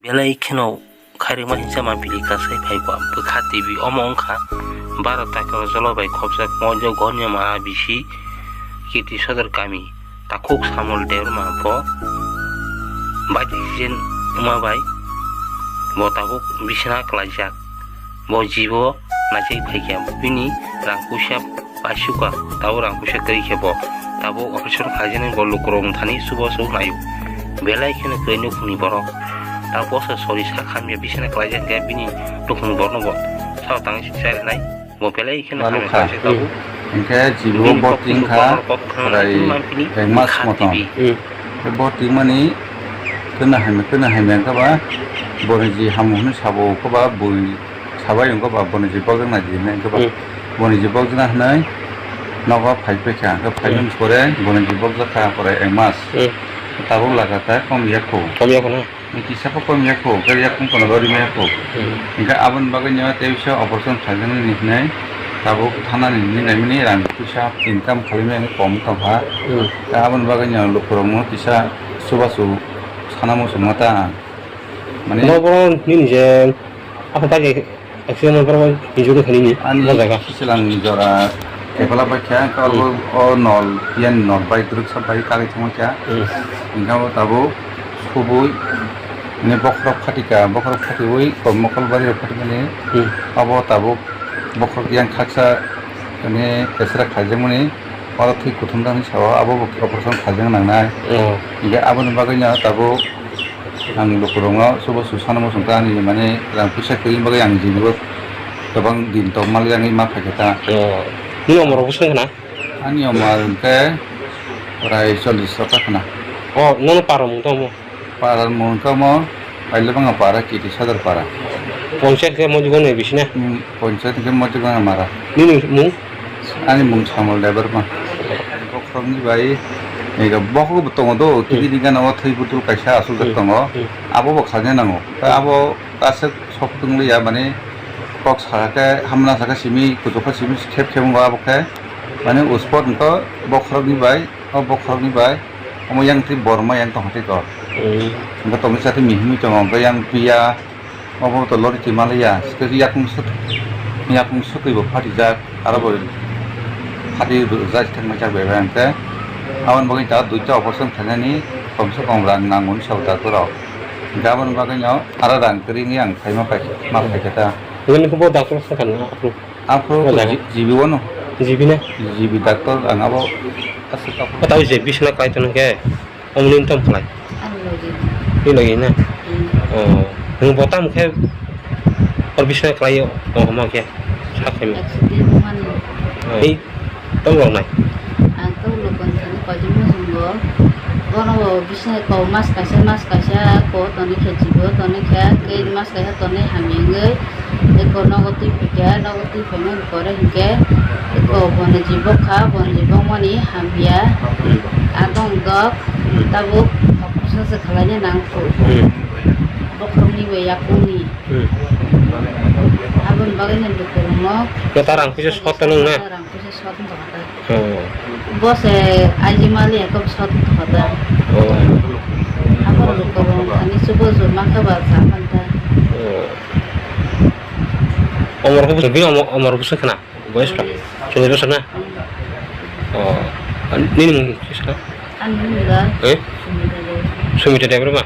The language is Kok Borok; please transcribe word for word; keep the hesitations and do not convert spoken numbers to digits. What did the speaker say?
Belai kheno khairokma hinsa mampili kasai phai kha bwkha T V. Omo wngkha Bharat takra jolo bai khopjak mojo gonya ma bisi Kirti Sodor kami takhuk Samol Debbarma bo bai accident wngma bai bo tabuk bisina klaijak. Bo jibo naisik phai khe bini rang puisa paisukha, tabuk rang puisa kwrwi khe bo tabuk operation khlaijaknai bo lukurok wng thani chubachu naio. Belai kheno kwrwi nukhungni borok. Tabuk bosa sori sak hamya bisina klaijak khe bini nukhungni borokno bo sao tangwi charinai. Bo belai kheno hamya khlaijak tabuk. Hwnkhe jibo bini bo kok tini wngkha, kok khna khwrai mampini ek mas kha motom. Tei bo tingmani kwna hamya, kwna hamya wngkha ba boni ji hamu hwnwi sabo wngkha ba bui sabai wngkha ba boni ji bokjak nai di hinwi wngkha ba boni ji bokjak na hinwi nogo phai paikha, hwnkhe phaimani pore boni ji bokjak kha pore ek mas. Tabuk lagatar kom ya kho. Kom ya kho na? Ni kisa kho kom ya kho, hwnkhe yakung kono rori ma ya kho. Hwnkhe aboni bagwi no tei bisa operation khlaijaknani hinwi tabuk thanani hinwi naimani rang puisa income khlaimani kom tongkha. Tei aboni bagwi no lukurokno kisa chubachu sana muchungma ta ang. Mane bo borok nini je apa ta je accident borok injury khaini ni ani o jaga. Silang jora kepala bai kha, hmm, o nol, yan nol bai druk sa bai kali thangma kha. Hmm. Hingke bo tabuk subui ni bokhorok phatika, bokhorok phatiui mokol bari rok phatimani. Hmm. Abo tabuk bokhorok yang khaksa ni esra khaijakmani. Oro thwi kuthumjaknai sao abo bo operation khaijak nangnai. Oh. Hingke aboni bagwino tabuk ang lukurokno chubachu sana muchungkha ani mane rang puisa kwrwini bagwi ang jibo kwbang din tongmani ma phaikha ta. Oh. Nini omor bo swngkha na? Ani omor hwnkhe prai chollish chakha khna. Oh, nono para mung tongmo? Para mung tongmo, Pailabanga para, Kiti Sadar para. Ponchayat khe Mojigong ni bisina? Hmm, ponchayat khe Mojigong mara. Nini mung? Ani mung Samol Debbarma. Bokhorokni bai, ega bokhorok bo tongo do, hmm, kiti ni gana o thwi butul kaisa aswk jak, hmm, tongo. Hmm. Abo bo khaina nango. Ta abo aswk sok tong liya, mane kok saka khe hamna saka simi, kuchuk khe simi khep khep wngkha abo khe. Mane uspot wngkha bokhorokni bai, o bokhorokni bai. Omo yang twi borma yang tongkha tei kok. Hmm. Hingke tongwi sa twi mihimwi tongo, hingke yang twi ya, obo to lori twi manliya, tei yakung sut-, yakung sutwi bo phatijak, aro bo phatwi rwjak thangma jak bai bai hingke. Aboni bagwi ta duita operation khainani komse kom rang nango hwnwi sabo doctor rok. Hingke aboni bagwino aro rang kwrwini ang khaima pai, ma paikha ta. Nini khe bo doctor sakha na aphuru? Aphuru o jaga? G-, G B wano. G B na? G B doctor ang abo aswk aphuru. O tabo je bisna khlai tong khe, omo nini tamo khlai? Ani logi. Ni logi na? Hmm. Oh, nwng bo tamo khe or bisna khlai o, oh, ma khe, sa khe. Accident mani. Oh. Tei tamo rok nai? Ang tamo rok nai. Koichwng muchungo, bono bo bisna ko mas kaisa, mas kaisa ko tonwi khe jibo, tonwi khe, tei mas kaisa tonwi hamya wngwi, tei ko nogo twi phaikha, nogo twi phaimani pore hinkhe, ko boni jibok kha, boni jibokmani hamya, hmm, adong dok, hmm, tabuk operation se khlaina nang kho. Hmm. Bokhorokni bai yakungni. Hmm. Aboni bagwi no lukurokno. Kwtal rang puisa sot tong nang na? Kwtal rang puisa sot tong kha. Oh. Bo se aji mali ekam sot hoda. Oh. Abo lukurok ani chubo juma khe ba sa phanta. Oh. Omor ko bini omor, omor ko bwswk khna? Boyes kha? Chollish bosor na? Oh. Nini mung kisa? Ani mung da. Eh? Sumita Debbarma. Sumita Debbarma?